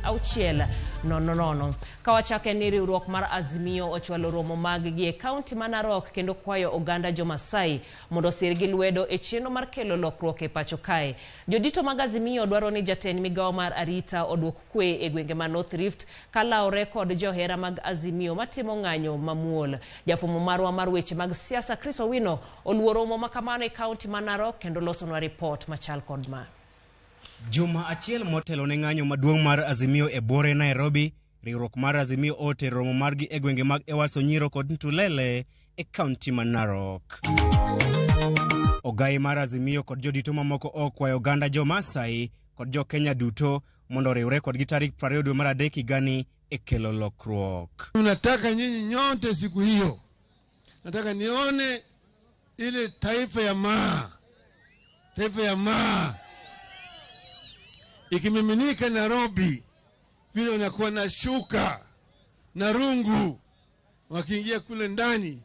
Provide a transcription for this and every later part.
6 0 0. Kawachake ni riwruok mar Azimio ochwalo romo mag gi e kaunti ma Narok kendo kwayo oganda jo-Masai mondo osir gi lwedo e chenro mar kelo lokruok e pacho kae. Jodito mag Azimio dwaro ni jatend migawo mar arita oduok kwe e gwenge ma North Rift kalawre kod johera mag Azimio matimo ng'anyo mamuol. Jafwambo marwa mar weche mag siasa Chris Owino oluwo romo ma kamano e kaunti ma Narok kendo losonwa ripot machal kod ma. Juma achiel motelo ne ng'anyo maduong' mar Azimio e buore Nairobi, riwruok mar Azimio otero romo margi e gwenge mag Ewaso Nyiro kod Ntulele e kaunti ma Narok. Ogai mar Azimio kod jodito mamoko okwayo oganda jo-Maasai kod jo-Kenya duto mondo oriwre kodgi tarik 20 dwe mar adek higani e kelo lokruok. Nataka nyinyi nyote siku hiyo, nataka nione ile taifa ya Maa, taifa ya Maa ikimiminika Nairobi, vile wanakuwa na shuka na rungu, wakiingia kule ndani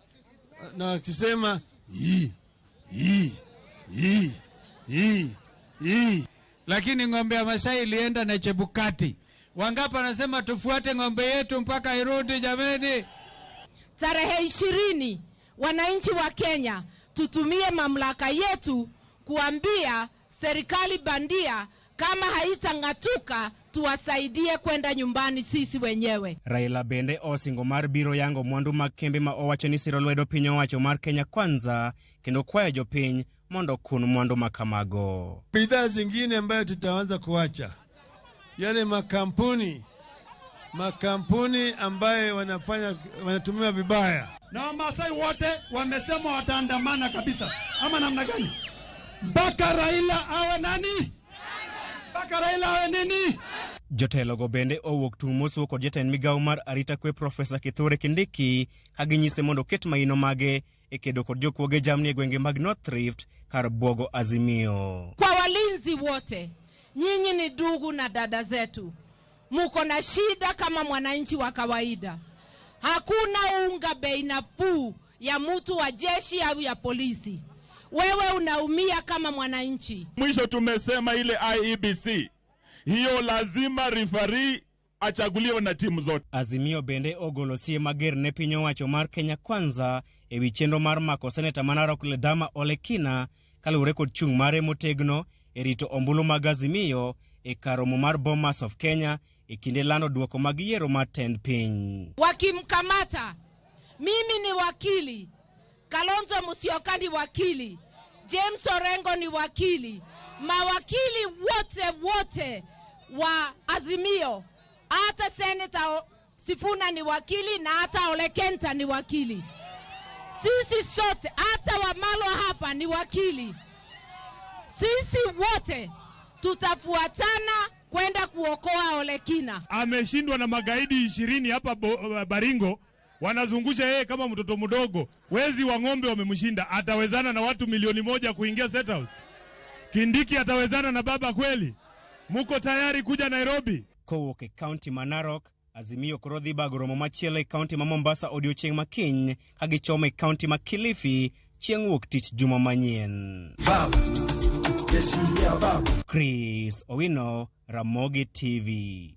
na wakisema hii hii hii hii hii. Lakini ng'ombe ya Masai ilienda na Chebukati. Wangapi wanasema tufuate ng'ombe yetu mpaka irudi? Jameni, tarehe 20 wananchi wa Kenya tutumie mamlaka yetu kuambia serikali bandia kama haitang'atuka tuwasaidie kwenda nyumbani sisi wenyewe. Raila bende osingo mar biro yango mwandu mag kembe ma owacho ni siro lwedo piny owacho mar Kenya Kwanza kendo kwayo jopiny mondo okun mwandu ma kamago. Bidhaa zingine ambayo tutaanza kuacha yale makampuni ambayo wanatumia vibaya. Na Wamasai wote wamesema wataandamana kabisa, ama namna gani? Mpaka Raila awe nani? Mpaka Raila awe nini? Jotelogo bende owuok tung' mosuo kod jatend migawo mar arita kwe Profesa Kithure Kindiki ka ginyise mondo oket maino mage e kedo kod jokuoge jamni e gwenge mag North Rift kar buogo Azimio. Kwa walinzi wote, nyinyi ni ndugu na dada zetu, muko na shida kama mwananchi wa kawaida. Hakuna unga bei nafuu ya mtu wa jeshi au ya polisi. Wewe unaumia kama mwananchi. Mwisho tumesema ile IEBC hiyo lazima referee achaguliwe na timu zote. Azimio bende ogolo sie mager ne piny owacho mar Kenya Kwanza e wi chenro mar mako seneta ma Narok Ledama Ole Kina kaluwore kod chung' mare motegno e rito ombulu mag Azimio e kar romo mar Bomas of Kenya e kinde lando duoko mag yiero mar tend piny. Wakimkamata, mimi ni wakili, Kalonzo Musyoka ni wakili, James Orengo ni wakili, mawakili wote wote wa Azimio, hata Senator Sifuna ni wakili na hata Ole Kenta ni wakili. Sisi sote, hata Wamalwa hapa ni wakili. Sisi wote tutafuatana kwenda kuokoa Ole Kina. Ameshindwa na magaidi 20 hapa Baringo, wanazungusha yeye kama mtoto mdogo. Wezi wa ng'ombe wamemshinda. Atawezana na watu milioni 1 kuingia State House? Kindiki atawezana na baba kweli? Muko tayari kuja Nairobi? Kowuok e kaunti ma Narok, Azimio koro dhi bago romo machielo e kaunti ma Mombasa odiochieng' ma kiny ka gichomo e kaunti ma Kilifi chieng' wuok tich juma manyien. Chris Owino, Ramogi TV.